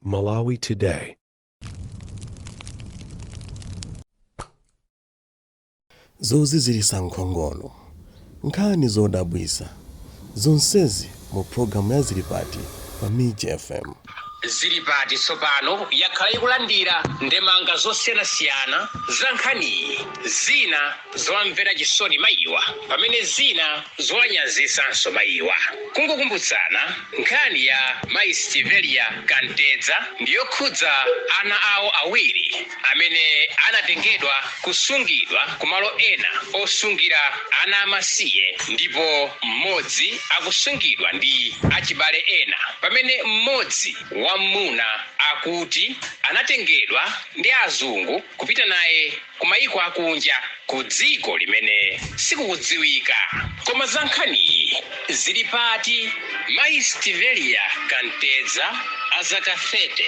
Malawi Today. Zozizilisa nkhongolo, nkhani zodabwisa, zonsezi mu program ya Zilipati pa MIJ FM. Zilipati tsopano yakhala ikulandira ndemanga zosiyanasiyana za nkhaniyi, zina zowamvera chisoni mayiwa pamene zina zowanyazisanso mayiwa. Kungokumbutsana, nkhani ya mayi Stivelia Kantedza ndiyokhudza ana awo awiri amene anatengedwa kusungidwa kumalo ena osungira ana amasiye, ndipo mmodzi akusungidwa ndi achibale ena pamene mmodzi wam'muna akuti anatengedwa ndi azungu kupita naye kumayiko akunja ku dziko limene sikukudziwika. Koma za nkhaniyi zili pati? Mayi Stivelia Kantedza a zaka 30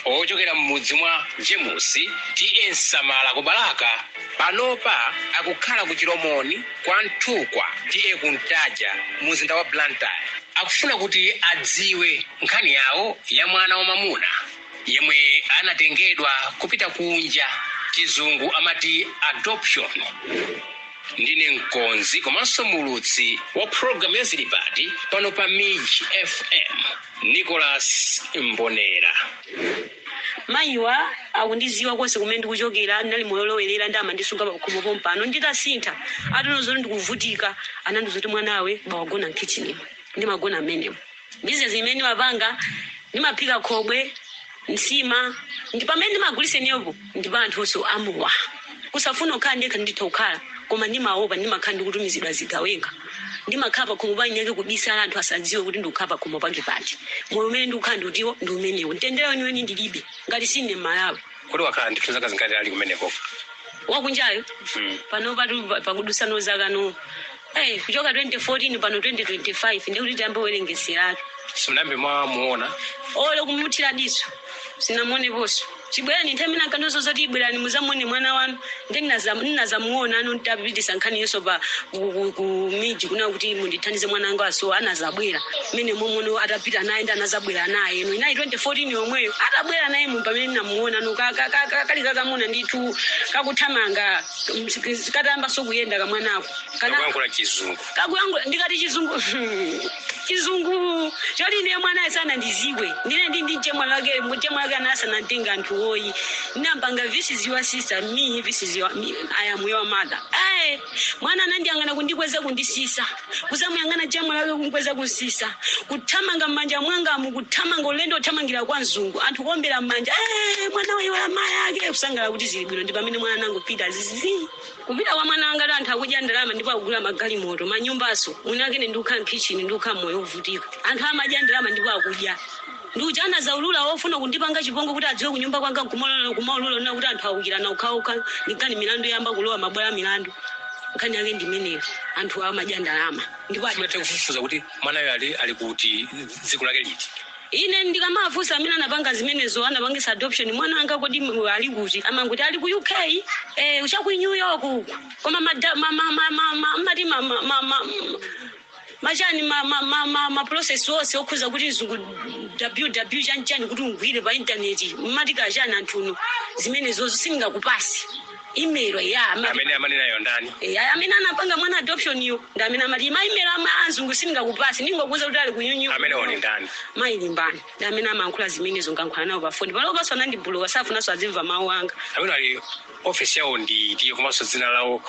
ochokera m'mudzi mwa Jemusi, T/A Nsamala ku Balaka, panopa akukhala ku Chilomoni kwa Nthukwa, T/A Kuntaja, mumzinda wa Blantyre, akufuna kuti adziwe nkhani yawo ya mwana wamwamuna yemwe anatengedwa kupita kunja, chizungu amati adoption. Ndine mkonzi komanso muulutsi wa program ya Zilipati pano pa MIJ FM, Nicholas Mbonera. Mayiwa akundiziwa konse kumene ndikuchokera. Ndinali moyo olowerera ndi amandisunga pakhomo pompano. Nditasintha, ataona zoti ndikuvutika, anandiuza kuti mwanawe bawagona mkitchenimo. Ndimagona mmenemo. Bizinesi imene ndimapanga, ndimaphika khobwe, nsima, ndi pamene ndimagulisa ineyopo. Ndipo anthunso amowa kusafuna kukhala ndekha. Nditha kukhala, koma ndimaopa. Ndimakhala ndikutumizidwa zigawenga. Ndimakhala pakhomo panyake kubisala, anthu asadziwe kuti ndikukhala pakhomo pake pati. Moyo umene ndikukhala ndiutiwo ndi umenewo. Mtendere weniweni ndilibe ngati sine Malawi. Kodi wakhala ndithu zaka zingati ali kumeneko? Wakunjayo? Pano patu pakudusano zaka no, kuchoka 2014, pano 2025, ndikuti tiyambe kuwerengeseratu. Simunayambe mwamuona? Olo kumuthira diso sinamuoneponso. Chibwerani nthawi imene ankandiuza zoti ibwerani muzamuone mwana wanu, ndi ndinazamuona ano nditapitisa nkhani yonso pa ku MIJ kuna kuti mundithandize, mwana wanga aso. Anazabwera mmene momono atapita naye, ndi anazabwera naye no inayi 2014 yomweyo. Atabwera naye mu pamene ndinamuona no kali kakamuna ndithu, kakuthamanga, katayambanso kuyenda kamwanako. Kakuyankhula chizungu? Kakuyankhula, ndikati chizungu, chizungu choti ine mwana sanandiziwe. Ndine ndi mchemwali wake. Mchemwali wake anasanamtenga anthu oyi. Ndinampanga, "This is your sister, me, this is your me, I am your mother." Mwana anandiyang'ana, kundikweza, kundisisa, kuzamuyang'ana chemwali wake, kunkweza, kusisa, kuthamanga m'manja mwangamu, kuthamanga ulendo othamangira kwa mzungu, anthu kuombera m'manja, "Mwana wayiwala mayi ake," kusangalala kuti zili bwino. Ndi pamene mwana anangopita zizi. Kupita kwa mwana wanga, anthu akudya ndalama ndipo akugula magalimoto, manyumbaso. Mwini wake ndikukhala mkitchen, ndikukhala moyo wovutika. Anthu amadya ndalama ndipo akudya. Ndikuti anazaulula wofuna kundipanga chipongwe kuti adziwe kunyumba kwanga, kumaulula na kuti anthu awukirana okhaokha. Ndikani milandu yamba kulowa mabwalo a milandu. Nkhani yake ndimeneyo, anthu amadya ndalama ndipo Simunathe kufufuza kuti mwanayo ali kuti, dziko lake liti? Ine ndikamafunsa amene anapanga zimenezo, anapangisa adoption mwana anga, kodi ali kuti, amanguti ali ku UK, chaku New York uku. Koma mati machani ma process onse okhuza kuti mzungu ww chanichani kuti ungwire pa intaneti, mmati kachani anthuno, zimenezozo sindingakupasi email ya amati. Amene amanenayo ndani? Amene anapanga mwana adoption yo ndi amene amati ma email ama azungu sindingakupasi, ndingokuuza kuti ali ku New Amenewo ndi ndani? Mayi Limbani ndi amene amayankhula zimenezo. Nkankhula nawo pa foni palopanso anandibloka, safunanso azimva mawu anga. Amene ali ofesi yawo ndi iti, komanso dzina lawo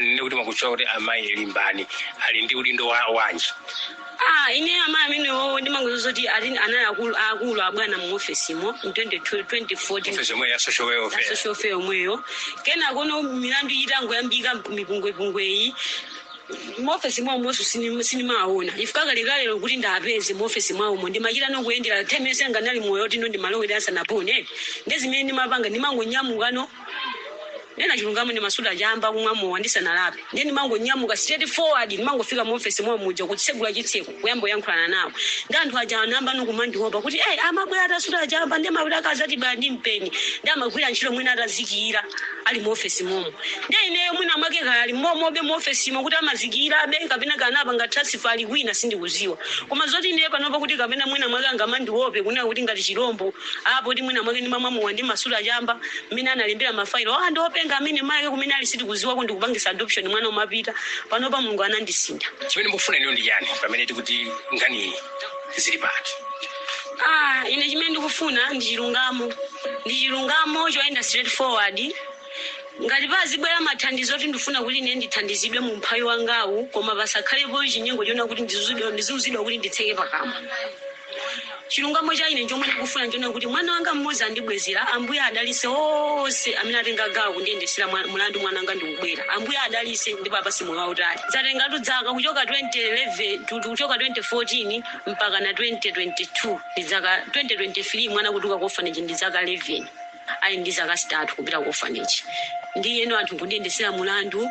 nene kuti makutchula kuti amayi Limbani, ali ndi udindo wanji? Ah, ine amayi amenewo ndimangoza zoti ali anali akulu akulu abwana mu ofesimo mu 22 2014. Ofesi yomwe ya social welfare? Ya social welfare yomweyo. Kenako milandu itangoyambika, mipungwepungweyi, muofesi mwawo monso sinimaona ifika kalekale kuti ndapeze muofesi mwawomo. Ndimachita nokuyendera temese nganali moyo tino, ndimalowera asanapone. Ndi zimene ndimapanga, ndimangonyamuka no. Nena chilungamo, ndi masuta chamba, kumwa mowa ndisanalape. Ndiye ndimangonyamuka straight forward, ndimangofika mu office mwa muja, kutsegula chitseko, kuyamba kuyankhulana nawo. Ndi anthu aja anayamba nukumandiopa kuti hey, amabwera atasuta chamba, ndi amabwera akazati baya ndi mpeni, ndi amagwira ntchito mwina atazikira ali mu office momo. Ndiye ineyo mwina mwake kaya ali momobe mu office mo kuti amazikirabe, kapena kanapa nga transfer ali kwina, sindikuziwa. Koma zoti ineyo panopa kuti kapena mwina mwake angamandiope kunena kuti ngati chirombo apo kuti mwina mwake ndimamwamowa ndi masuta chamba, mmene analembera mafailo, ah, ndiopenga amene mayake kumene ali sitikuziwako, ndikupangisa adoption mwana umapita. Panopa Mulungu anandisinda. Chimene mukufuna inu ndi chani pamene tikuti nkhani zili pati? Ah, ine chimene ndikufuna ndi chilungamo, ndi chilungamo choyenda straight forward. Ngati pazibwera mathandizo oti ndifuna kuti ine ndithandizidwe mu mphawi wangawu, koma pasakhalepo chinyengo chona kuti ndiziuzidwa kuti nditseke pakamwa. Chilungamo cha ine chomwe ndikufuna nchona kuti mwana wanga mmodzi andibwezera. Ambuye adalise onse amene atenga gawo kundiyendesera mulandu. Mwana wanga ndikubwera, Ambuye adalise ndipo apase moyo wautali. Zatengatu dzaka kuchoka 2011 kuchoka 2014 mpaka na 2022, ndi zaka 2023. Mwana kutuka ku orphanage ndi zaka 11, ali ndi zaka 3 kupita ku orphanage. Ndiyeno anthu kundiyendesera mulandu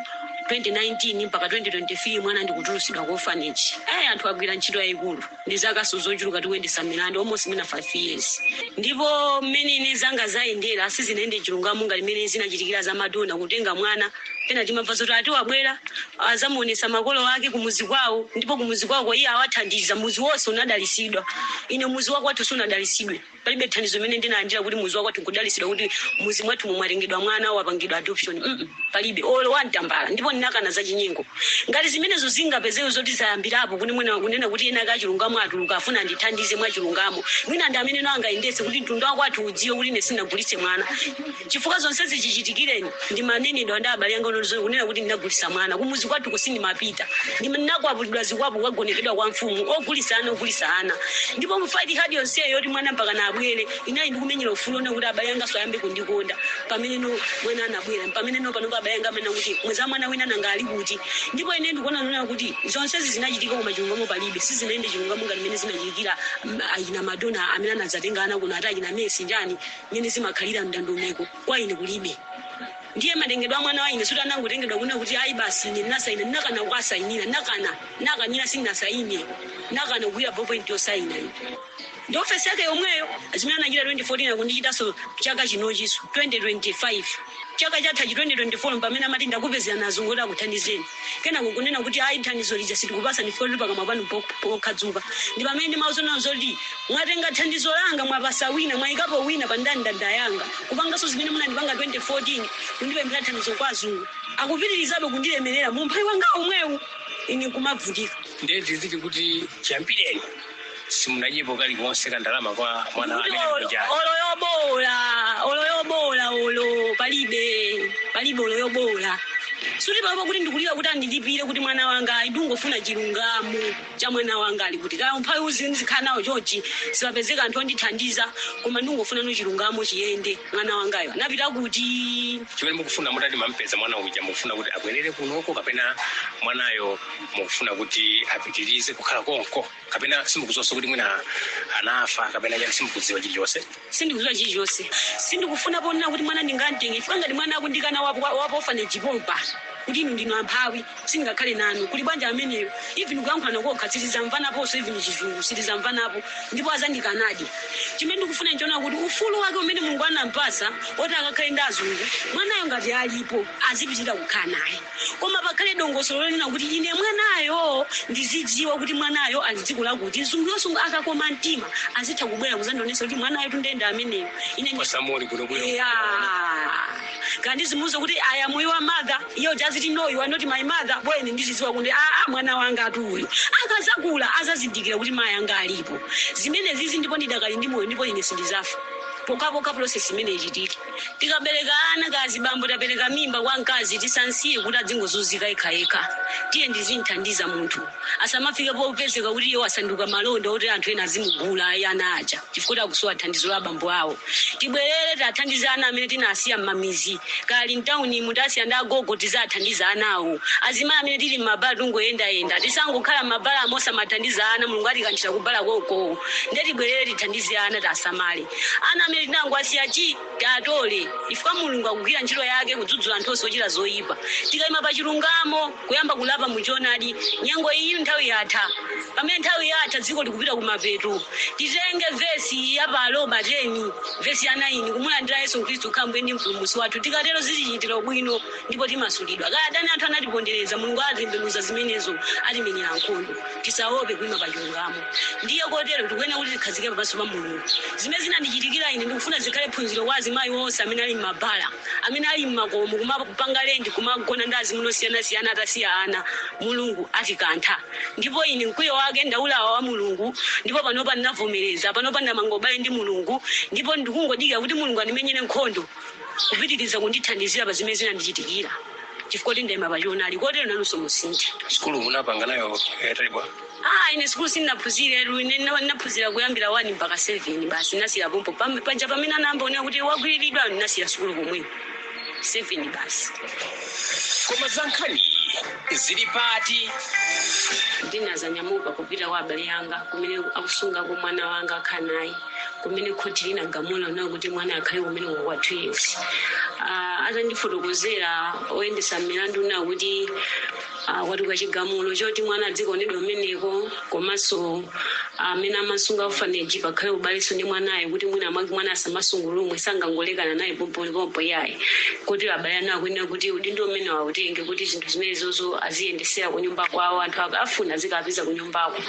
2019 mpaka 2023, mwana ndikutulusidwa ku orphanage. Ayi, anthu agwira ntchito yayikulu. Ndi zakaso zochuluka tikuyendesa milandu, almost mwina 5 years. Ndipo mmene ine zanga zayendera sizinayende chilungamo ngati mmene zinachitikira za Madonna kutenga mwana. Pena timamva zoti ati wabwera, azamuonesa makolo ake kumuzi kwawo, ndipo kumuzi kwawo iye awathandiza, muzi wonse unadalisidwa. Ine muzi wako wathu sunadalisidwe, palibe thandizo limene ndinalandira kuti muzi wako nkudalisidwa, kuti muzi mwathu mwatengedwa mwana, wapangidwa adoption. Palibe olo wantambala. Ndipo ndinakana za chinyengo. Ngati zimenezo zingapezeke zoti zayambirapo kuti mwina kunena kuti ena kachilungamo atuluka, afuna andithandize mwachilungamo, mwina ndi amene no angayendetse kuti mtundu wako athu udziwe kuti ine sindinagulitse mwana, chifukwa zonse zichichitikireni ndi manenedwa ndi abale anga kunena kuti ndinagulitsa mwana. Kumuzi kwathu kusindimapita, ndinakwapulidwa zikwapu, kwagonekedwa kwa mfumu, ogulitsa ana, ogulitsa ana. Ndipo mu fight hard yonseyo yoti mwana mpaka na abwere, inali ndikumenyera ufulu one kuti abale anga ayambe kundikonda. Pamene no mwana anabwera, pamene no panopa abale anga amene kuti mweza mwana wina nanga ali kuti? Ndipo ine ndikuona nona kuti zonsezi zinachitika koma chilungamo palibe, sizinayende chilungamo ngati mmene zinachitikira achina Madonna amene anadzatenga ana kuno, ati achina Messi njani, mmene zimakhalira mndondomeko kwa ine kulibe. Ndiye matengedwa a mwana wa ine suti anangotengedwa kuna kuti ayi basi, ine ndinasaina, ndinakana kukasainira, nakana, nakanira, sindinasaine, nakana kugwira ballpoint yosaina ine. Ndi ofesi yake yomweyo zimene anachita 2014 akundichitanso chaka chinochiso 2025. Chaka chathachi 2024 pamene amati ndakupezera nazungu kuti akuthandizeni, kenako kunena kuti ayi, thandizo lija sitikupasa, ndifika kuti pakamwa panu pokhadzuka. Ndi pamene ndimauzonawo zoti mwatenga thandizo langa, mwapasa wina, mwayikapo wina pa ndandanda yanga, kupanganso zimene munandipanga 2014, kundipemphera thandizo kwa azungu. Akupitirizabe kundilemerera mu mphawi wanga omwewu, ine nkumavutika. Ndiye tiziti kuti chiyambireni simunadyepo kalikonse kandalama kwa mwana Kuti amene ali kujayo? Olo yobola, olo yobola, olo palibe, palibe olo yobola. Suti panopa kuti ndikulira kuti andilipire kuti mwana wanga, ndingofuna chilungamo cha mwana wanga ali kuti. Kaya umphawi uzikhala nawo chonchi, sipapezeka anthu ondithandiza, koma ndingofuna no chilungamo chiyende. Mwana wangayo anapita kuti? Chimene mukufuna mutati mampeza mwana uja, mukufuna kuti abwerere kunoko, kapena mwanayo mukufuna kuti apitirize kukhala konko, kapena simukudziwanso kuti mwina anafa kapena chani, simukudziwa chilichonse? Sindikudziwa chilichonse. Sindikufuna ponena kuti mwana ndingamtenge, chifukwa ngati mwana akundikana wapo orphanage pompa kuti inu ndinu amphawi, sindingakhale nanu, kuli bwanji ameneyo? Even kuyankhulana kokha sitizamvanaponso, even Chizungu sitizamvanapo, ndipo azandikanadi. Chimene ndikufuna nchiona kuti ufulu wake umene Mulungu anampasa oti akakhale ndi azungu, mwanayo ngati alipo azipitira kukhala naye, koma pakhale dongosolo lonena kuti ine mwanayo ndizidziwa kuti mwanayo ali dziko lakuti. Mzungu akakoma mtima azitha kubwera kuzandionetsa kuti mwanayo tundenda ameneyo ine Osamoli bwinobwino. Yeah. Kandi zimuze kuti "I am your mother," iyo jaziti "No, you are not my mother." Bweni ndizidziwa kuti aa, mwana wanga atu uyu akazakula azazindikira kuti mayi anga alipo. Zimene zizi ndipo ndidakali ndi moyo, ndipo ine sindizafa pokhapokha process imene ichitike. Tikabereka ana kazi bambo, tapereka mimba kwa mkazi, tisansiye kuti adzingozunzika yekhayekha. Tiye ndizinthandiza munthu asamafike popezeka kuti iwo asanduka malonda oti anthu ena azimugula ayi ana aja chifukwa akusowa thandizo la abambo awo. Tibwerere tathandize ana amene tinasiya m'mamizi kali mtawuni, mutasiya ndi agogo, tizathandiza anawo. Azimayi amene tili m'mabala tungoyendayenda, tisangokhala m'mabala amosamathandiza ana. Mulungu atikanthira kubala koko. Ndiye tibwerere tithandize ana, tasamale ana amene Amene tinangwasiya chi tatole ifika Mulungu akugwira ntchito yake kudzudzula anthu onse ochita zoyipa. Tikayima pa chilungamo kuyamba kulapa muchoonadi, nyengo iyi nthawi yatha. Pamene nthawi yatha, dziko likupita kumapeto. Titenge vesi ya pa Roma 10 vesi ya 9, kumulandira Yesu Khristu kukhala ndi mpulumutsi wathu. Tikatero zizichitira bwino ndipo timasulidwa. Kaya adani anthu anatipondereza, Mulungu atembenuza zimenezo, atimenyera nkhondo. Tisaope kuyima pa chilungamo. Ndiye kotero tikuyenera kuti tikhazike pamaso pa Mulungu. Zimene zinandichitikira ine, ndikufuna zikhale phunziro kwa azimayi onse amene ali m'mabala, amene ali m'makomo, kumapanga lendi, kumagona ndi azimuna osiyanasiyana atasiya ana. Mulungu atikantha, ndipo ine mkwiyo wake ndaulawa wa Mulungu. Ndipo panopa ndinavomereza, panopa ndamanga ubale ndi Mulungu, ndipo ndikungodikira kuti Mulungu andimenyere nkhondo kupitiriza kundithandizira pa zimene zinandichitikira, chifukwa kuti ndayima pachoonadi. Kotero nanunso musinthe. Sukulu munapanga nayo yatalibwa? Ah, ine sukulu sindinaphunzire. Ine ndinaphunzira kuyambira 1 mpaka 7 basi, ndinasiya pompo. Paja pamene anayamba kuti wagwiriridwa, ndinasiya sukulu komweko, 7 basi. Koma za nkhani zili pati? Ndinazanyamuka kupita kwa abale anga kumene akusungako mwana wanga akhanayi, kumene khoti linagamula nayo kuti mwana akhale kumene kwa 2 years. Atandifotokozera oyendesa milandu nayo kuti kwatuka chigamulo choti mwana adzikaonedwa kumeneko, komanso amene amasunga orphanage pakhale ubaleso ndi mwanayo, kuti mwina mwake mwana asamasungulumwe, sangangolekana naye pompopompo yayi, kuti abale anu akuyenera kuti udindo umene wautenge, kuti zinthu zimenezozo aziyendesera kunyumba kwawo, anthu afuna azikapeza kunyumbako.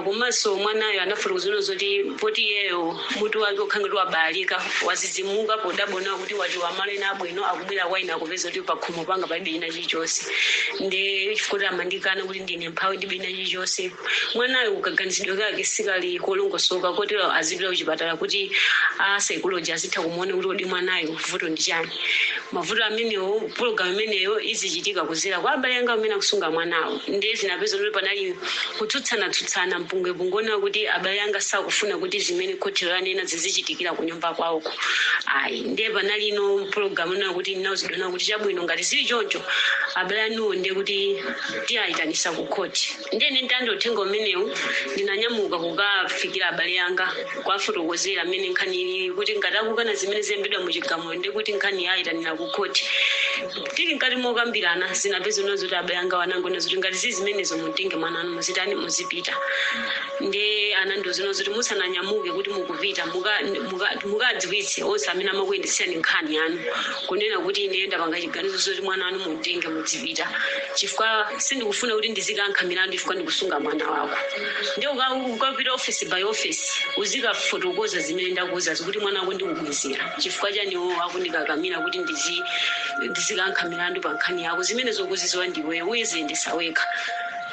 Komanso mwanayo anafotokozera zoti poti iyeyo mutu wake ukhange kuti wabalika, wazizimuka podabona kuti wachiwa malo ena abwino, akubwera kwa ine akupeza kuti pakhomo panga palibe china chilichonse, ndi chifukwa kuti amandikana kuti ndine mphawi, ndibe china chilichonse. Mwanayo kukaganizidwe kake sikali kolongosoka, kotero azipita kuchipatala kuti a psychology azitha kumuona kuti kodi mwanayo vuto ndi chani. Mavuto amenewo, pologalamu imeneyo izichitika kuzera kwa abale anga amene akusunga mwanawo. Ndiye zinapeza kuti panali kutsutsana-tsutsana, mpungwepungwe, ona kuti abale anga sakufuna kuti zimene khoti lanena zizichitikira kunyumba kwawoko ayi. Ndiye panali ino pologalamu ina kuti ndinawuzidwa kuti chabwino, ngati zili choncho, abale anuwo ndiye kuti tiyayitanisa ku khoti. Ndiye ine nditandira uthenga umenewu, ndinanyamuka kukafikira abale anga, kuwafotokozera mmene nkhani ilili, kuti ngati akukana zimene zilembedwa muchigamulo, ndiye kuti nkhani yayitanira ku khoti. Tili mkati mokambirana, zinapeza zoti abale anga wanangona zoti ngati zizi zimenezo, mutenge mwana anu, muzitani, muzipita. Ndiye anandiuza zoti musananyamuke kuti mukupita, mukadziwitse onse amene amakuyendetserani nkhani yanu, kunena kuti ine ndapanga chiganizo zoti mwana wanu mutenge, muzipita, chifukwa sindikufuna kuti ndizikankha milandu chifukwa ndikusunga mwana wako. Ndiye ukapita office by office, uzikafotokoza zimene ndakuuza, kuti mwana wako ndikubwezera chifukwa chani iwo akundikakamira kuti ndizikankha milandu pa nkhani yako zimene zokuziziwa ndiwe, uyiziyendesa wekha.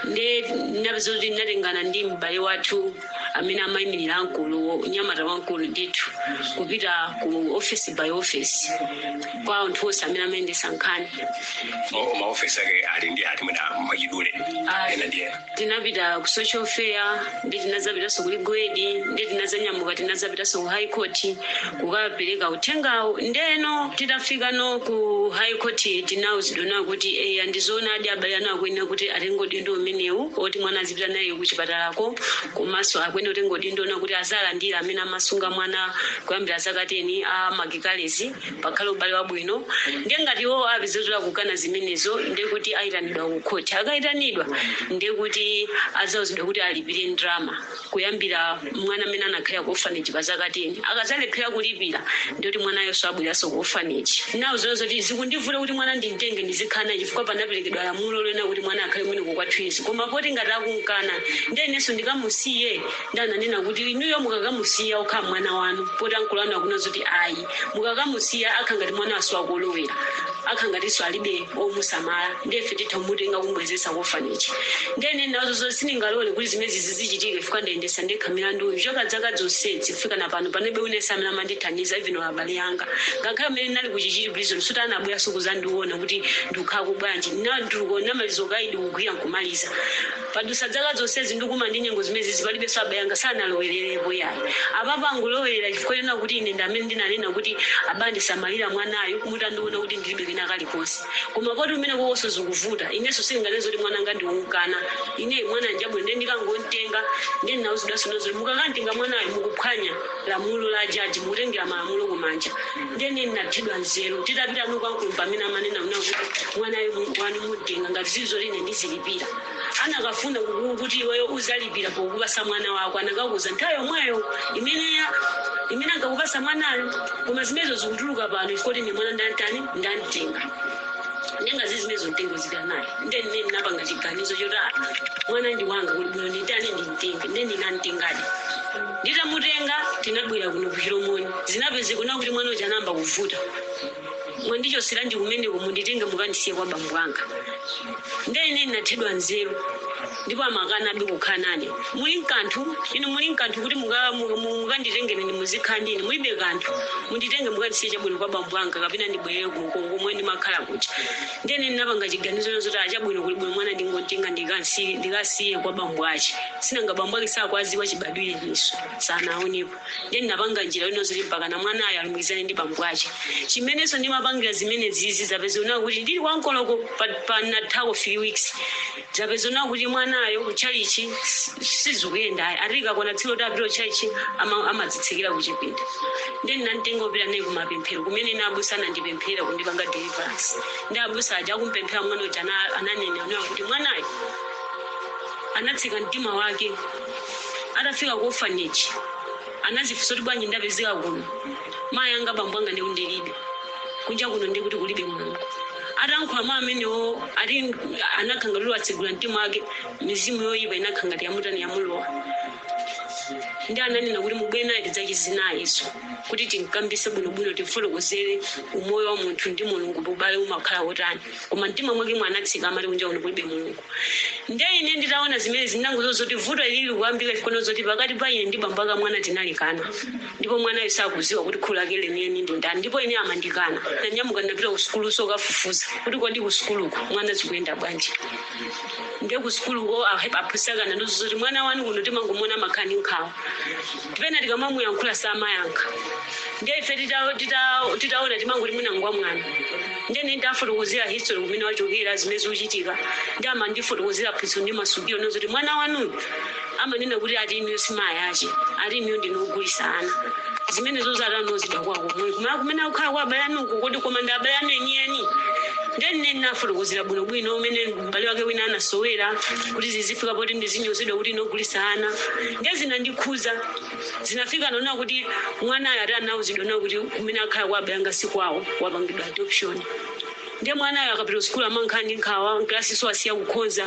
Nde ndinapeza kuti ndinatengana ndi m'bale wathu amene amayimirira mkulu, nyamata wamkulu ndithu, kupita ku office by office kwa anthu onse amene amayendesa nkhani. Maofesi ake ali ndi ati, mwina mwachidule? Ena ndi ena. Tinapita ku social welfare, ndi tinazapitanso ku Legal Aid, ndi tinazanyamuka tinazapitanso ku High Court kukapereka uthengawo. Ndeno titafikano ku High Court, tinauzidwa nawo kuti eya, ndizoonadi, abale anu akuyenera kuti atenge udindo umenewu oti mwana azipita naye kuchipatalako, komanso akuyenera kutenga udindo ona kuti azalandira amene amasunga mwana kuyambira zaka 10 a magikalezi, pakhale ubale wabwino. Ndiye ngati iwo apeza kuti akukana zimenezo, ndiye kuti ayitanidwa ku khoti. Akayitanidwa, ndiye kuti adzauzidwa kuti alipire ndalama kuyambira mwana amene anakhala ku orphanage pa zaka 10. Akazalephera kulipira, ndiye kuti mwanayonso abweranso ku orphanage. Nawo zona zoti zikundivuta kuti mwana ndimtenge ndizikhala naye, chifukwa panaperekedwa lamulo lena kuti mwana akhale kumene kwa 2 years, koma poti ngati akunkana, ndiye inenso ndikamusiye? Ndananena kuti inuyo mukakamusiya okhala mwana wanu, poti ankulu anu akuna zoti ayi, mukakamusiya akha ngati mwana aso akulowera, akha ngatinso alibe omusamala, ndiye ife titha kumutenga kumbwezesa ku orphanage. Ndiye ine nazo zo sindingalole kuti zimene zizichitike, chifukwa ndayendesa ndekha milanduyo choka zaka zonsezi kufika na pano. Panobe unese amene amandithandiza, even abale anga, ngakhale amene ndinali ku Chichiri Prison, suti anabweranso kuzandiona kuti ndikukhala bwanji. Namaliza ukaidi kugwira nkumaliza, padusa zaka zonsezi ndikuma ndi nyengo zimenezi, palibenso abale anga sanalowererepo yayi. Apapa angulowerera chifukwa chona kuti ine ndamene ndinanena kuti abandisamalira mwanayo mutandiona kuti ndilibe. kena kalikonse. Koma poti umene kokonso zikuvuta, inenso sindinganene zoti mwana anga ndiwomukana. Ine mwana njabwino, ndiye ndikangontenga. Ndiye ndinawuzidwanso zoti mukakantenga mwanayo mukuphwanya lamulo la jaji, mukutengera malamulo kumanja. Ndiye ine ndinathedwa nzeru. Titapita kwankulu pamene amanena kuna kuti mwanayo wanu mutenga ngati zili zoti ine ndizilipira. Anakafuna kuti iweyo uzalipira pokupasa mwana wako, anakakuza nthawi yomweyo imene ankakupasa mwanayo. Koma zimenezo zikutuluka pano ifoti ine mwana ndantani ndamtenga, nenga zizimezo mtengo zili naye. Ndiye ine ndinapanga chiganizo choti mwana ndi wanga, kuli bwino nditani, ndimtenge. Ndiye ndinamtengadi. Nditamutenga tinabwera kuno kuchilomoni, zinapezeka kuti mwana uja anayamba kuvuta. Mwandichosiranji kumeneko, munditenge mukandisiye kwa bambo anga. Ndiye ine ndinathedwa nzeru, ndipo amakana abi kukhala nane. Muli mkanthu inu, muli mkanthu kuti mukanditengere ndi muzikhala ndine? Mulibe kanthu, munditenge mukandisiye chabwino kwa bambo anga, kapena ndibwerere komwe ndimakhala kuja. Ndiye ine ndinapanga chiganizo zoti achabwino, kuli bwino mwana ndingotenga ndikasiye kwa bambo ache. Sinanga bambo ake sakwaziwa chibadwire niso, sanaonepo. Ndiye ndinapanga njira ino zoti mpaka na mwanayo alumikizane ndi bambo ache. Chimenenso ndimapangira zimene zizi, zapezeka kuti ndili kwankoloko panathako 3 weeks, zapezeka kuti mwanayo kuchalichi sizikuyenda ayi. Atikakwana tsiku loti apita kuchalichi, amadzitsekera kuchipinda. Ndiye ndinamtenga kupita naye kumapemphero kumene ine abusa anandipemphera kundipanga deliverance. Ndi abusa aja akumpemphera mwana uja, ananena anena kuti mwanayo anatsika mtima wake. Atafika ku orphanage anazifunsa kuti bwanji ndapezeka kuno, mayi anga bambo anga ndikundilibe, kunja kuno ndikuti kulibe Mulungu. Atankhula mwa amenewo, ati anakhanga kuti watsegula mtima wake, mizimu yoyipa inakhanga ngati yamutani, yamulowa. Ndi ananena kuti mubwere naye tidzachize kuti tinkambise bwinobwino, tifotokozere umoyo wa munthu ndi Mulungu, ubale umakhala wotani. Koma mtima mwake mwanatsika, amati kunja kuno kulibe Mulungu. Ndiye ine nditaona zimene zinango zoti vuto ilili kuyambika chikono zoti pakati pa ine ndi bambo aka mwana tinalikana, ndipo mwanayo sakuziwa kuti kholo lake lenileni ndi ndani, ndipo ine amandikana. Nanyamuka ndinapita ku sukuluso kafufuza kuti kodi ku sukuluko mwana zikuyenda bwanji. Ndiye ku sukuluko aphunzitsakana ndizoti mwana wanu kuno timangomona makhani nkhawa, tipena tikamamuyankhula samayankha. Ndiye ife titaona timangoti mwina ngwa mwana. Ndiye ine ndafotokozera history kumene wachokera, zimene zikuchitika, ndi amandifotokozera phunzitso ndi masukiro nozoti mwana wanuyu amanena kuti ati inuyo simayi ache, ati inuyo ndinogulisa ana. Zimene zozatanozi kwako komwe kumene akukhala kwa abale anuko kodi, koma ndi abale anu enieni? Ndiye ine ndinafotokozera bwinobwino umene m'bale wake wina anasowera kuti zizifika poti ndizinyozedwa kuti inogulisa ana. Ndiye zinandikhuza, zinafika naona kuti mwanayo ati anauzidwa na kuti kumene akhala kwa abale anga sikwawo, wapangidwa adoption. Ndiye mwanayo akapita sukulu amankhala ndi nkhawa, nklasiso asiya kukhonza.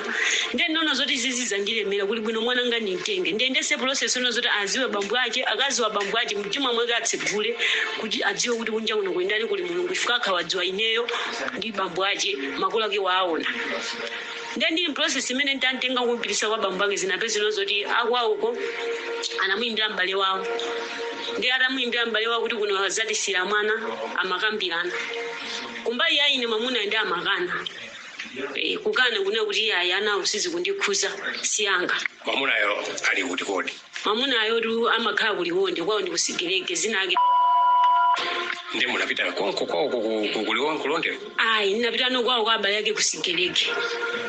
Ndiye ndinaona zoti zizi zandilemera, kuli bwino mwana nga ndimtenge ndiyendese process ino zoti aziwe bambo ake. Akaziwa bambo ake, mtima mwake atsegule kuti adziwe kuti kunja kuno kuyendani kuli Mulungu, ifika akhawadziwa ineyo ndi bambo ake, makolo ake waona. Ndiye ndili process imene ntantenga kumpitisa kwa bambo ake, zinapezeka zoti akwawoko anamuyimbira m'bale wawo. Ndi atamuyimbira m'bale wawo kuti kuno azatisira mwana, amakambirana kumbali ya ine mwamuna ndi amakana. Kukana kuna kuti iye ayi, ana usizi kundikhuza, siyanga. Mwamunayo ali kuti kodi? Mwamunayo tu amakhala kuliwonde, kwawo ndi kusigerege zina ake. Ndi munapita konko kwawo kulonde? Ayi, ndinapita no kwawo kwa abale ake kusigerege.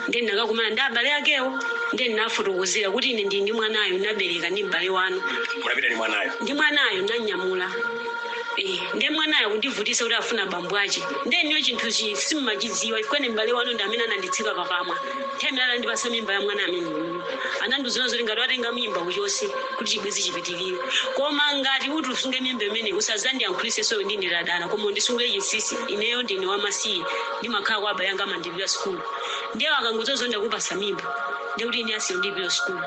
Ndiye ndinakakumana ndi abale akewo, ndiye ndinafotokozera kuti ine ndili ndi mwanayo, ndinabereka ndi m'bale wanu. Munapita ndi mwanayo? Ndi mwanayo ndanyamula. Ndiye mwanayo kundivutisa kuti afuna bambo ache. Ndiye niyo chinthu chi simmachidziwa chifukwa ni m'bale wanu ndi amene ananditsika pakamwa nthawi imene anandipasa mimba ya mwana amene uyu. Anandiuzira zoti ngati watenga mimba uchose kuti chibwezi chipitirire, koma ngati kuti usunge mimba imene usazandiyankhulise ndine ladana, koma undisungire chinsinsi. Ineyo ndine wamasiye, ndimakhala kwa abale anga, amandilipira sukulu. Ndiye akangozonda ndakupasa mimba, ndiye kuti ine asiyo ndilipira sukulu.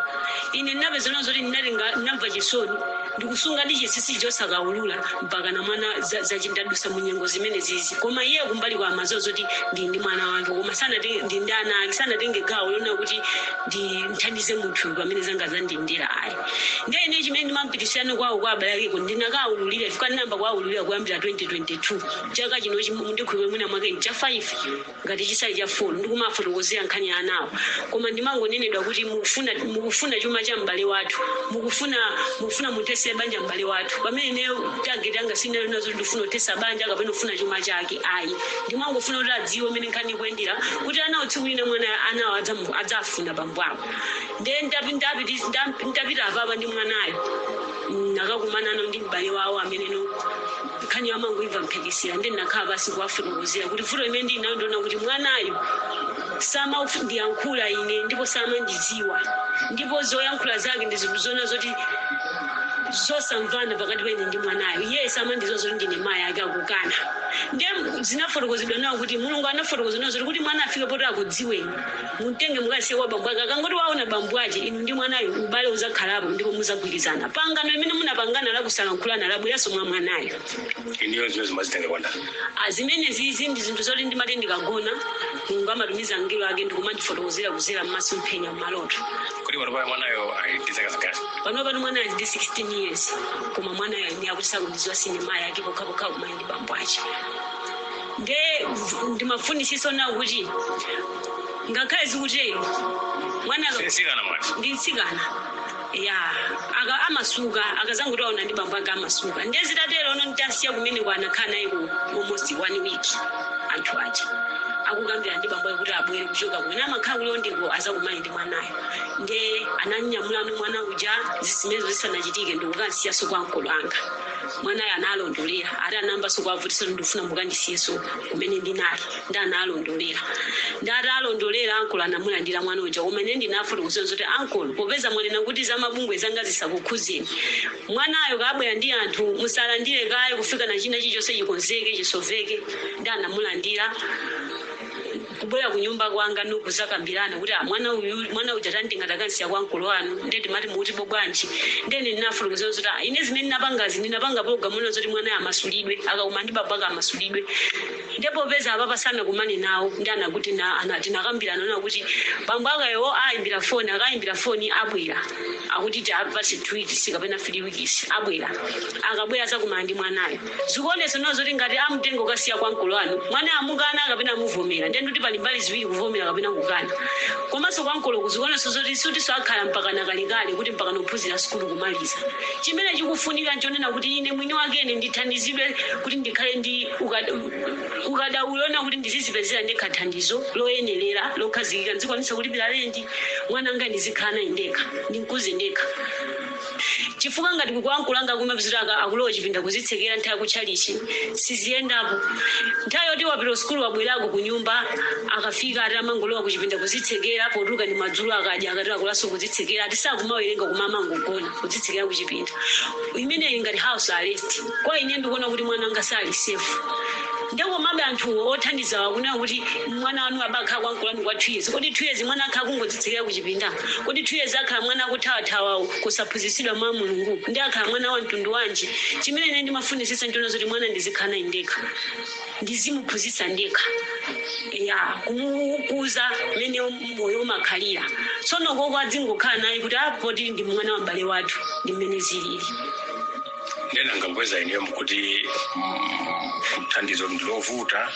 Ine ndinapeza zoti ndinatenga, ndinamva chisoni, ndikusunga ndi chinsinsi chosakaulula mpaka na mwana zachindadusa mu nyengo zimene zizi. Koma iye kumbali kwa amaziwa zoti ndi ndi mwana wake, koma sanatenge, ndi ndi ana ake, sanatenge gawo lona kuti ndithandize munthu pamene zanga zandiyendera ayi. Ndiye ine chimene ndimampitisirani kwawo kwa abale akeko, ndinakaululira chifukwa ndinayamba kuwaululira kuyambira 2022. Chaka chino ndikhulupirira mwina mwake cha 5 ngati chisali cha 4, ndikumafotokozera nkhani ya anawo, koma ndimangonenedwa kuti mukufuna chuma cha m'bale wathu, mukufuna muthese. Mutithesere banja m'bale wathu, pamene ineyo target yanga sinali nazo ndifuna kuthesa banja kapena kufuna chuma chake, ayi. Ndimangofuna kuti adziwe mmene nkhani ikuyendera, kuti anawo tsiku lina mwana anawo adzafuna bambo awo. Ndiye ndapita apapa ndi mwanayo, nakakumana nao ndi m'bale wawo amene no nkhani amangoimva mphekesera. Ndiye ndinakhala pasi kuwafotokozera kuti vuto imene ndili nayo, ndiona kuti mwanayo samandiyankhula ine ndipo samandidziwa, ndipo zoyankhula zake ndi zinthu zona zoti zosamvana pakati pa ine ndi mwanayo. Iye samandidziwa zoti ndine mayi ake, akukana. Ndiye zinafotokozedwa nawo kuti Mulungu anafotokozedwa nawo zoti kuti mwana afike poti akudziweni, mutenge mukasiye kwa bambo ake. Akangoti waona bambo ake, inu ndi mwanayo ubale uzakhalapo ndipo muzagwirizana. Pangano imene munapangana lakusalankhulana labweranso mwa mwanayo. Iniyo zimene zimazitenga kwanda? Zimene zizi ndi zinthu zoti ndimati ndikagona, Mulungu amatumiza angelo ake ndikumandifotokozera kuzera m'masomphenya, m'maloto. Kuti pano paya mwanayo ali ndi zaka zingati? Pano pano mwanayo ali ndi 16 years, koma mwanayo ine akuti sakundidziwa, sine mayi ake, pokhapokha kumayi ndi bambo ake. Nde ndimafunisiso nawo kuti ngakhale zikutero mwana Mtsikana mwati? Ndi mtsikana ya aka amasuka akazanguti aona ndi bambo ake amasuka. Ndiye zitatero ono nditasiya kumene kwanakhala naye ku almost one week, anthu aja akukambira ndi bambo ake kuti abwere kuchoka kumene amakhala kulondeko azakumane ndi mwanayo. Ndiye ananyamulano mwana uja zimenezo zisanachitike ndikukansiyaso kwa mkolo anga. Mwanayo analondolera ati anambaso kuavutisa kuti ndifuna mukandisiyeso kumene ndinali. Ndi analondolera, ndi atalondolera ankolo anamulandira mwana uja. Koma ine ndinafotokozera zoti, ankolo, popeza mwanena kuti za mabungwe zanga zisakukhuzeni, mwanayo kabwera ndi anthu musalandire kaye kufika na china chilichonse chikonzeke, chisoveke. Ndi anamulandira kubwera kunyumba kwanga nokuzakambirana kuti, "Ah, mwana uyu, mwana uja tandinga takansiya kwa mkulu wanu, ndiye timati mukuti bwanji?" Ndene ndinafotokozera zoti, "Ah, ine zimene ndinapangazi, ndinapanga program zoti mwana amasulidwe, akakuma ndi baba ake amasulidwe." Ndipo popeza apapa sanakumane nawo, ndi anakuti tinakambirana nawo kuti bambo akayo ayimbira foni, akayimbira foni abwera, akuti tiapase 2 weeks kapena 3 weeks abwera. Akabwera azakumana ndi mwanayo. Zikuonetsa nawo zoti ngati amtengo kasiya kwa mkulu wanu, mwana amukana kapena amuvomera, ndiye kuti pali mbali ziwiri, kuvomera kapena kukana. Komanso kwa mkolo zikuonetsa zoti sutiso akhala mpaka nakalekale, kuti mpaka nophunzira sukulu kumaliza. Chimene chikufunika nchonena kuti ine mwini wakene ndithandizidwe kuti ndikhale ndi ukadaulo kuti ndizizipezera ndekha thandizo loyenerera lokhazikika, ndizikwanisa kulipira lendi mwana anga, ndizikhala naye ndekha, ndimkuze ndekha. Chifukwa ngati kukuankulanga kumapizira akulowa chipinda kuzitsekera nthawi kutchalichi, siziyendapo. Nthawi yoti wapita sukulu, wabwerako kunyumba, akafika ati amangolowa kuchipinda kuzitsekera, potuluka ndi madzulo, akadya, akati akulaso kuzitsekera, ati sakumawerenga koma amangogona kuzitsekera kuchipinda. Imeneyi ngati house arrest. Kwa ine ndikuona kuti mwana anga sali safe. Ndikomabe anthu othandiza akunena kuti mwana wanu abakhala kwankulani kwa 2 years. Kodi 2 years mwana akhala kungodzitsekera kuchipinda? Kodi 2 years akhala mwana akuthawathawawo, kusaphunzitsidwa mwa Mulungu, ndi akhala mwana wa mtundu wanji? Chimene ine ndimafunisisa ntiona zoti mwana ndizikhala naye ndekha, ndizimuphunzitsa ndekha, ya kumukuza mmene moyo umakhalira. Tsono koko adzingokhala naye kuti apoti ndi mwana wa m'bale wathu, ndi mmene zilili. Ndena ngapeza inuyo mukuti thandizo ndilovuta,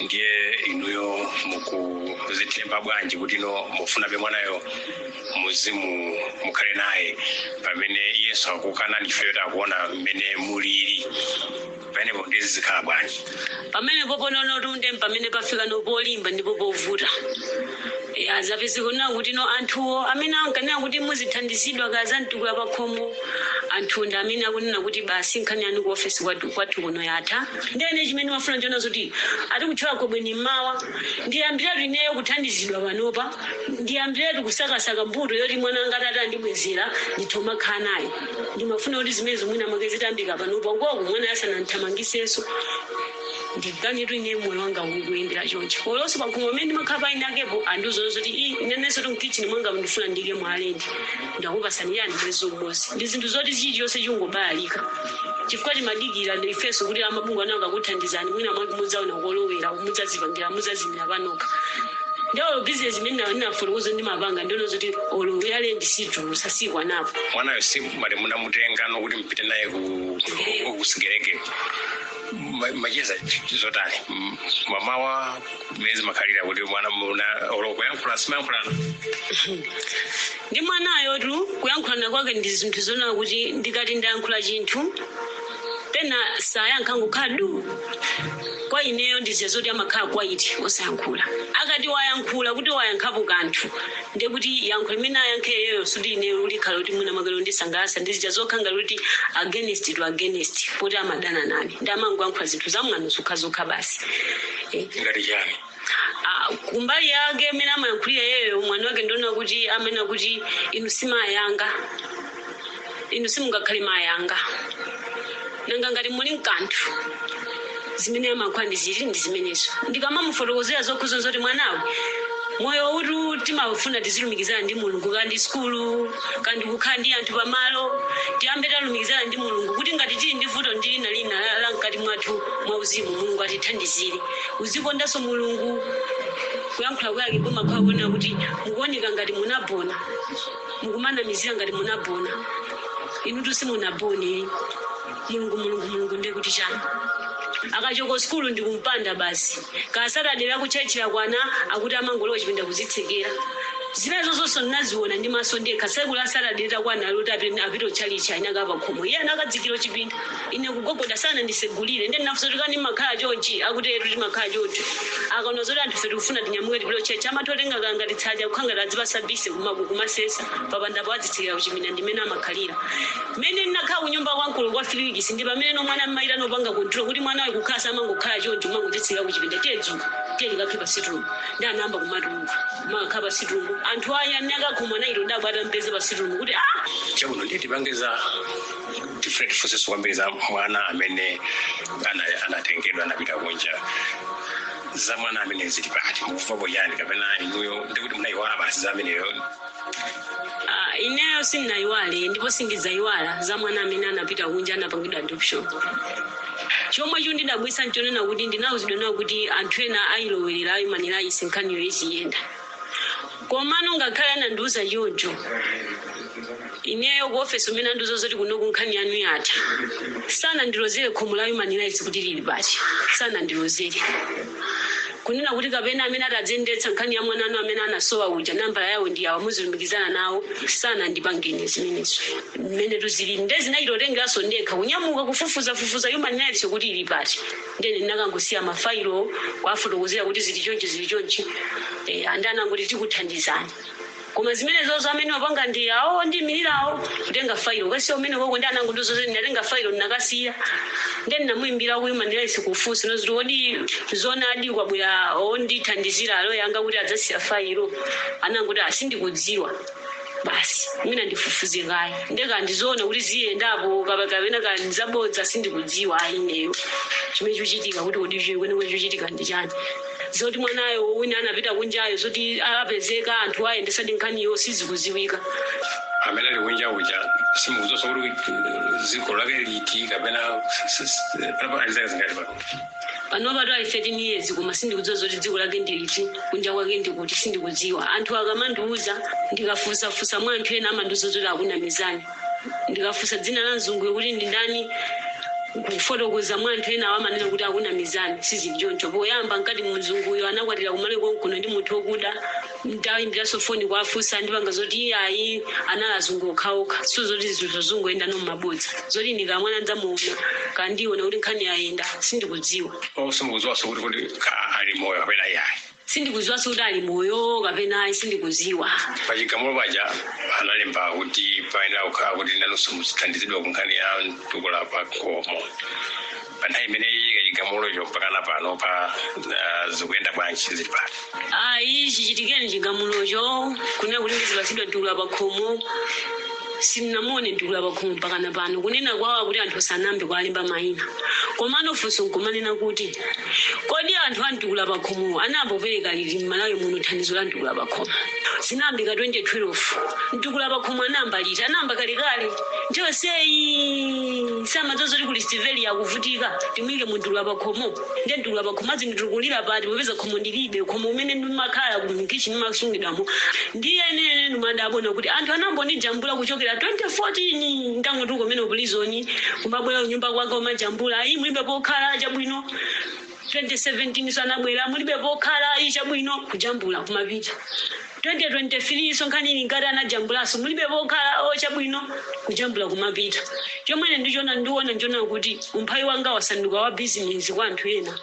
ndiye inuyo mukuzithemba bwanji kuti ino mufunabe mwanayo muzimu mukhale naye, pamene Yesu akukana ndife takuona mmene mulili pamenepo, ndiye zizikhala bwanji? Pamene poponaona kuti unde pamene pafika nopolimba ndipo povuta, ya zapezeka kuti no anthuwo amene ankanena kuti muzithandizidwa kazamtukula pakhomo, anthu ndi amene akunena kuti basi, nkhani yanu ku ofesi kwathu kuno yatha. Ndene chimene mafuna nchiona zoti ati kutchola kobweni mmawa, ndiyambiratu ineyo kuthandizidwa panopa, ndiyambiratu kusakasaka mbuto yoti mwana anga atati andibwezera ndithoma khala naye. Ndimafuna kuti zimene zomwina mwake zitambika panopa ukoko mwana asanandithamangisenso. Ndiganitu ine moyo wanga ukuyendera choncho. Olonso pakhomo pamene ndimakhala paine akepo andiuza zoti, "Inenenso mkitchen mwanga ndifuna ndike mwalendi, ndakupasani yani mwezi umodzi." Ndi zinthu zoti chilichonse chingobalalika, chifukwa timadikira ifenso kuti amabungwe anawo akakuthandizani, mwina mwake mudzaona kolowera, mudzazipangira, mudzazimira panoka. Ndiwo bizinesi imene ndinafotokoza ndimapanga, ndiona zoti olo yalendi situlusa sikwanapo. Mwanayo si mali munamutenga nokuti mpite naye ku Kusigereke macheza zotani mamawa mezi makhalira kuti mwana muna olo kuyankhula simayankhulana? Ndi mwanayo tu, kuyankhulana kwake ndi zinthu zona kuti ndikati ndayankhula chinthu, pena sayankha, ngokhala du. Kwa ineyo ndiziya zoti amakhala quiet, osayankhula. Akati wayankhula, kuti wayankhapo kanthu, ndiye kuti yankho limene ayankhe iyeyo suti ineyo likhala kuti mwina mwakelo ndisangalasa. Ndizija zokha ngati kuti against to against, poti amadana nane, ndi amangoyankhula zinthu zamwano zokhazokha basi. Ngati chani? Ah, kumbali yake imene amayankhulira yeyo mwana wake, ndiona kuti amene kuti inu simayanga, inu simungakhale mayanga, nanga ngati muli mkanthu. Zimene amayankhula ndi ziti, ndi zimenezo. Ndikamamufotokozera zokhuza zoti mwanawe, moyo utu timafuna tizilumikizana ndi Mulungu, kandi sukulu, kandi kukhala ndi anthu pamalo, tiyambe talumikizana ndi Mulungu, kuti ngati tili ndi vuto ndi lina lina la mkati mwathu mwa uzimu, Mulungu atithandizire. Uzikondanso Mulungu. Kuyankhula kwake kumakhala kuona kuti mukuoneka ngati munabona, mukumanamizira ngati munabona, inutu simunabone. Mulungu, Mulungu, Mulungu, ndiye kuti chani? Akachoka sukulu ndikumpanda basi, kasaradera kutchalitchira kwana, akuti amangolowa chipinda kuzitsekera. Zimenezo zonse ndinaziona ndi maso ndekha. Tsiku la Saturday takwana loti apite kutchalitchi, ayinaka pakhomo, iye anakadzikira chipinda. Ine kugogoda, sana ndisegulire. Ndi ndinafunsa kuti kani makhala chonchi? Akuti etu, timakhala choncho. Akaona zoti anthu fe tikufuna tinyamuke tipite kutchalitchi, amathotenga kangati tsaja, kukhanga tadzipasa bise kumasesa papandapo, adzitsikira kuchipinda. Ndimene amakhalira. Mmene ndinakhala kunyumba kwankulu kwa 3 weeks, ndi pamene no mwana mmaita nopanga control kuti mwana wayi kukhala samangokhala choncho, mangodzitsikira kuchipinda, tiye dzuka, tiye tikakhe pa sitting. Ndi anayamba kumatuluka, kumakhala pa sitting. Anthu aya anakakhumwa naito dabwa atampeze pa sitting kuti ah. Chabwino, ndiye tipange za tifune tifunsenso kwambiri za mwana amene anatengedwa, anapita kunja. Za mwana amene zili pati? Mukuvapo chani? Kapena inuyo ndikuti munayiwala basi za ameneyo? Ah, ineyo sindinayiwale ndipo sindidzayiwala za mwana amene anapita kunja, anapangidwa adoption. Chomwe chondidabwitsa nchonena kuti ndinawuzidwa nawo kuti anthu ena ayilowerera, ayimanira ayisi nkhaniyo iziyenda. Komano ngakhale anandiuza choncho, ineyo ku ofesi umene andiuza zoti kunoku nkhani yanu yatha, sanandilozere khomo la human rights kuti lili pati. Sanandilozere kunena kuti kapena amene atadzendetsa nkhani ya mwana anu amene anasowa uja, nambala yawo ndi yawo, muzilumikizana nawo. Sanandipangeni zimenezo. Mmene tuzilili nde zinachitotengeranso ndekha kunyamuka kufufuzafufuza human rights kuti ili pati. Ndene ndinakangosiya mafailo, kwafotokozera kuti zili chonchi, zili chonchi. Andi anangoti tikuthandizani. Koma zimenezozo amene wapanga ndi awo ndiyimirirawo, kutenga failo kasiya umene koko. Ndi anangondizoze, ndinatenga failo, ndinakasiya. Nde ndinamuyimbira ku human rights kufunsa noziti kodi zonadi kwabwera ondithandizira alo yanga kuti adzasiya failo? Anangoti asindikudziwa basi, mwina ndifufuze kaye. Ndeka ndizoona kuti ziyendapo kapena kandizabodza, sindikudziwa ayi ineyo chimene chikuchitika, kuti kodi kwenikweni chikuchitika ndi chani. Zoti mwanayo wina anapita kunjayo, zoti apezeka, anthu ayendesadi nkhaniyo, sizikuziwika. Amene ali kunja uja simukudziwa kuti dziko lake liti kapena panapo ali zaka zingati pano? Pano patu ali 13 years, koma sindikudziwa zoti dziko lake ndi liti, kunja kwake ndikuti, sindikudziwa. Anthu akamandiuza, ndikafusafusa mwa anthu ena, amandiuza zoti akunamizani. Ndikafusa dzina la mzunguyo kuti ndi ndani, kufotokoza mwa anthu ena, amanena kuti akunamizani, sizili choncho. Poyamba nkati mzunguyo anakwatira kumalo konkuno ndi munthu wokuda. Ndayimbiranso foni kuafusa, ndipanga zoti iyayi, anali azungu okhaokha. So zoti zinthu zungoyenda nomabodza, zoti ndikamwana ndidzamuona kandiona kuti nkhani yayenda, sindikudziwa. Simukudziwanso kuti ali moyo kapena iyayi? Sindikudziwanso kuti ali moyo kapena ayi, sindikudziwa. Pachigamulo paja analemba kuti payenera kukhala kuti nanunso muzithandizidwa ku nkhani ya mtukula pa khomo. Pa nthawi imene iyika chigamulocho mpakana pano pa zikuyenda bwanji? Zili pati? Ayi, chichitikeni chigamulocho kunena kuti ndizipatsidwa mtukula pa khomo, sindinamuone mtukula pa khomo mpakana pano. Kunena kwawa kuti anthu sanambe kualemba mayina. Komano funso nkumanena kuti kodi anthu a mtukula pa khomo anambopereka liti m'Malawi muno thandizo la mtukula pa khomo? Zinayambika 2012. Mtukula pa khomo anayamba liti? Anayamba kalekale. Njoseyi samadzozo kuli Stiveli yakuvutika, timuyike muntulu pakhomo. Ndiye mtulu pakhomo azinditukulira pati, popeza khomo ndilibe, khomo umene ndimakhala kumkichi ndimasungidwamo. Ndiye nene ndimadabona kuti anthu anambondijambula kuchokera 2014 ndangoti kumene prison, kumabwera kunyumba kwanga umajambula, ayi mulibe pokhala, chabwino. 2017 sanabwera, mulibe pokhala, ayi chabwino, kujambula kumapita. 2023 so nkhani ngati anajambulaso, mulibe pokhala, o chabwino, kujambula kumapita. Chomwene ndichona ndiona ndiona kuti umphawi wanga wasanduka wa bizinesi kwa anthu ena.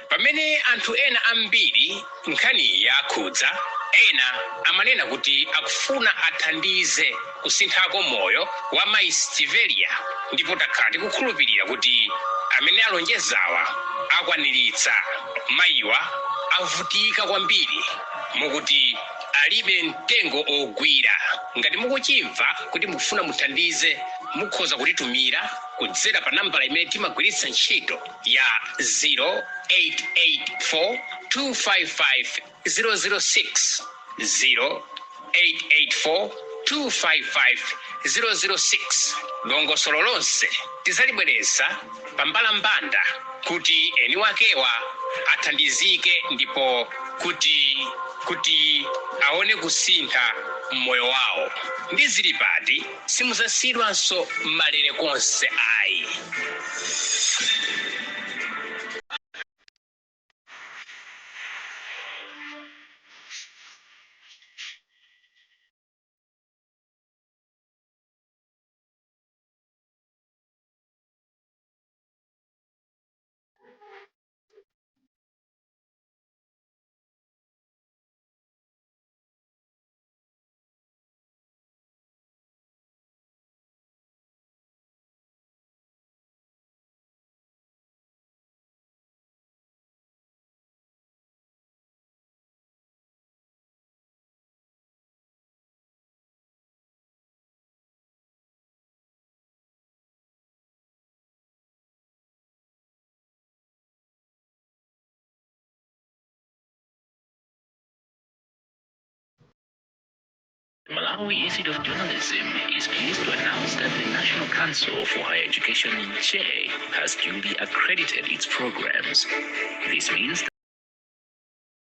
Pamene anthu ena ambiri nkhani yakhudza, ena amanena kuti akufuna athandize kusinthako moyo wa mayi Stivelia, ndipo takhala tikukhulupirira kuti amene alonjezawa akwaniritsa. Mayiwa avutika kwambiri mukuti alibe mtengo ogwira. Ngati mukuchimva kuti mukufuna muthandize, mukhoza kutitumira kudzera pa nambala imene timagwiritsa ntchito ya 0884 255 006, 0884 255 006. Dongosolo lonse tizalibwereza pambalambanda kuti eni wakewa athandizike ndipo kuti aone kusintha mmoyo wawo. Ndi Zili Pati simuzasidwanso malere konse ayi. Malawi Institute of Journalism is pleased to announce that the National Council for Higher Education, J, has duly accredited its programs. This means